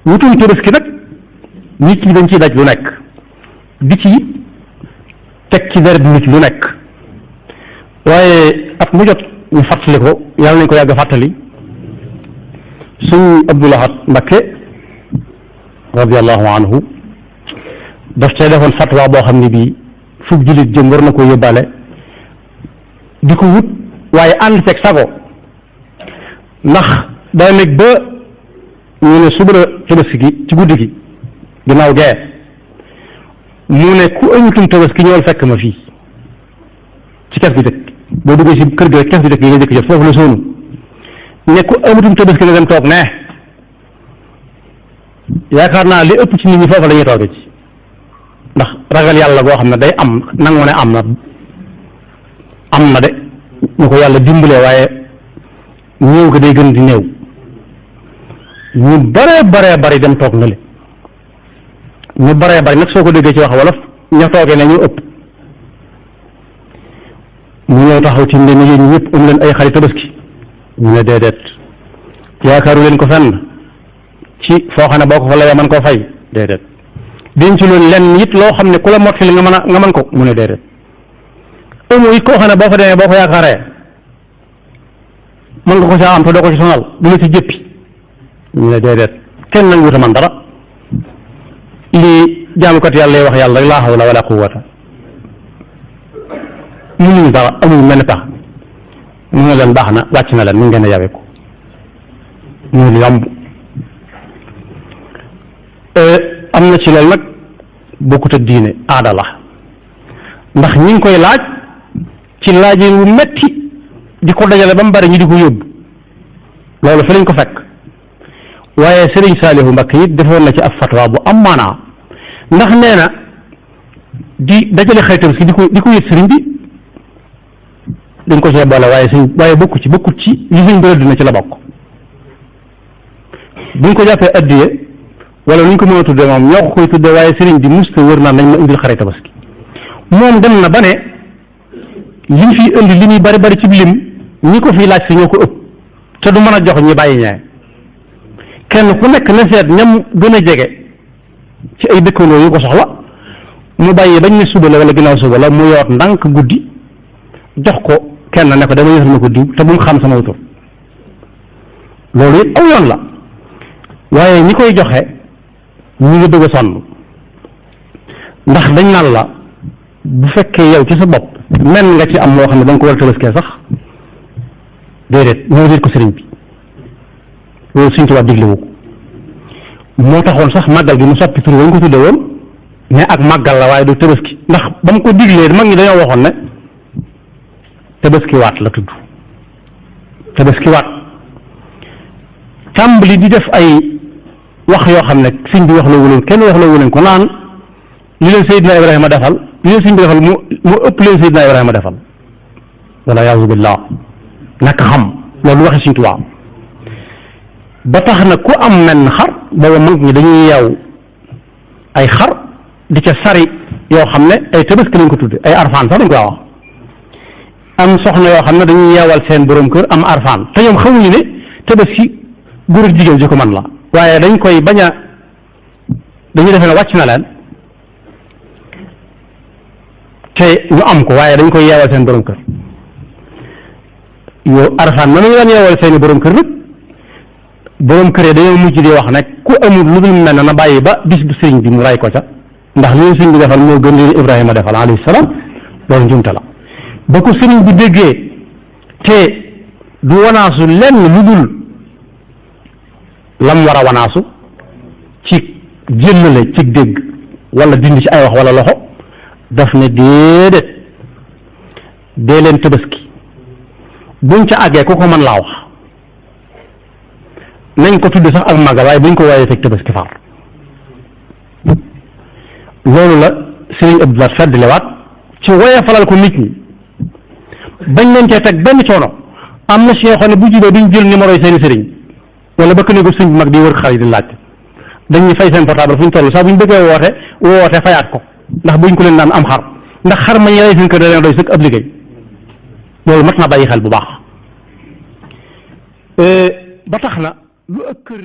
wutum tabaski nag nit ñi dañ ciy daj lu nekk di ci teg ci deret nit lu nekk waaye at mu jot ñu fàttali ko yàlla nañ ko yàgg fàttali suñ Abdou Lahad Mbacké radiallahu anhu daf cee defoon fatwa boo xam ne bii fu jullit jëm war na ko yóbbaale di ko wut waaye ànd ceeg sago ndax daa nekk ba ñu ne suba la tabaski gi ci guddi gi ginnaaw gee mu ne ku amutum tabaski ñëwal fekk ma fii ci kes gi dëkk boo duggee ci kër gi rek kes gi dëkk yi nga jëkk jot foofu la soonu ne ku amutum tabaski nga dem toog ne yaakaar naa li ëpp ci nit ñi foofu la ñuy toogee ci ndax ragal yàlla goo xam ne day am nangu ne am na de ñu ko yàlla dimbalee waaye néew ko day gën di néew ñu bare bari dem toog na le ñu bare bari nag soo ko déggee ci wax wolof ña toogee ne ñu ëpp mu ñëw taxaw ci ne yéen ñëpp am leen ay xari tabaski ñu ne déedéet yaakaaru leen ko fenn ci foo xam ne boo ko fa layoo mën koo fay déedéet denc loolu lenn it loo xam ne ku la mottali nga mën ko mu ne déedéet amu it koo xam ne boo fa demee boo ko yaakaaree mën nga ko saa am te doo ko ci sonal du la ci jëppi ñu ne déedéet kenn nangu wuta man dara lii jaamukat yàlla wax yàlla rek laa hawla wala quwwata mënuñu dara amuñu mel ni tax mu ne leen baax na wàcc na leen mu ngeen a yawe ko ñu lu yomb am na ci loolu nag bokkut ak diine aada la ndax ñi ngi koy laaj ci laaj yi lu metti di ko dajale ba mu bari ñu di ko yóbbu loolu fi lañ ko fekk waaye Serigne Saliou Mbacké it defoon na ci ab fatwa bu am maanaa ndax nee na di dajale xaytam si di ko yët sëriñ bi dañ ko cee boole waaye bokkut ci li sëñ bi rëdd na ci la bokk buñ ko jàppee addiye wala nuñ ko mën a tuddee moom ñoo ko koy tuddee waaye sëriñ bi musta wër naan nañ ma indil xare tabaski moom dem na ba ne liñ fiy indi li muy bari ci lim ñi ko fiy laaj si ñoo ko ëpp te du mën a jox ñi bàyyi ñaay kenn ku nekk na seet ñam gën a jege ci ay dëkkandoo yu ko soxla mu bàyyi bañ ne suba la wala ginnaaw suba la mu yoot ndànk guddi jox ko kenn ne ko dama yësal ma ko diw te bu mu xam sama tur loolu it aw yoon la waaye ñi koy joxe ñu ngi bëgg a sonn ndax dañ naan la bu fekkee yow ci sa bopp men nga ci am moo xam ne da nga ko war a tabaskee sax déedéet ñoo déet ko sëriñ bi loolu Sëriñ Tuubaa diglewu ko moo taxoon sax màggal gi mu soppi tur wañ ko tudde woon ne ak màggal la waaye du tabaski ndax ba mu ko diglee mag ñi dañoo waxoon ne tabaski waat la tudd tabaski waat tàmbali di def ay wax yoo xam ne sëñ bi wax la wuleen kenn wax la wuleen ko naan li leen Seydina Ibrahima defal li leen sëñ bi defal mu ëpp leen Seydina Ibrahima defal wala yaazu billah naka xam loolu waxi Sëñ Tuubaa ba tax na ku am menn xar booba mag ñi dañuy yeew ay xar di ca sari yoo xam ne ay tabaski lañ ko tudde ay arfaan sax dañ koy wax am soxna yoo xam ne dañuy yeewal seen borom kër am arfaan te ñoom xamuñu ne tabaski góor ak jigéen ji ko man la waaye dañ koy bañ a dañuy defe ne wàcc na leen te ñu am ko waaye dañ koy yeewal seen borom kër yow arfaan ma nañu daan yeewal seeni borom kër nag borom kër yi dañoo mujj di wax ne ku amul lu dul mel na bàyyi ba bis bu sëriñ bi mu ray ko ca ndax li sëriñ bi defal moo gën leen Ibrahima defal alayhi salaam loolu njumte la ba ko sëriñ bi déggee te du wanaasu lenn lu dul lam war a wanaasu ci jëllale ci dégg wala dindi ci ay wax wala loxo daf ne déedéet dee leen tabaski buñ ca àggee ku ko mën laa wax nañ ko tudde sax ak màggal waaye buñ ko waaye fekk tabaski far loolu la Sëriñ Abdou Lahad feddliwaat ci woye falal ko nit ñi bañ leen cee teg benn coono am na si yoo xam ne bu jubee duñ jël numéro yi seeni sëriñ wala bëkk ne ko sëñ bi mag di wër xar yi di laaj dañuy fay seen portable fu ñu toll sax bu ñu bëggee woote fayaat ko ndax buñ ko leen daan am xar ndax xar ma ñëwee seen kër da leen doy sëkk ab liggéey loolu mat naa bàyyi xel bu baax ba tax na lu ëpp kër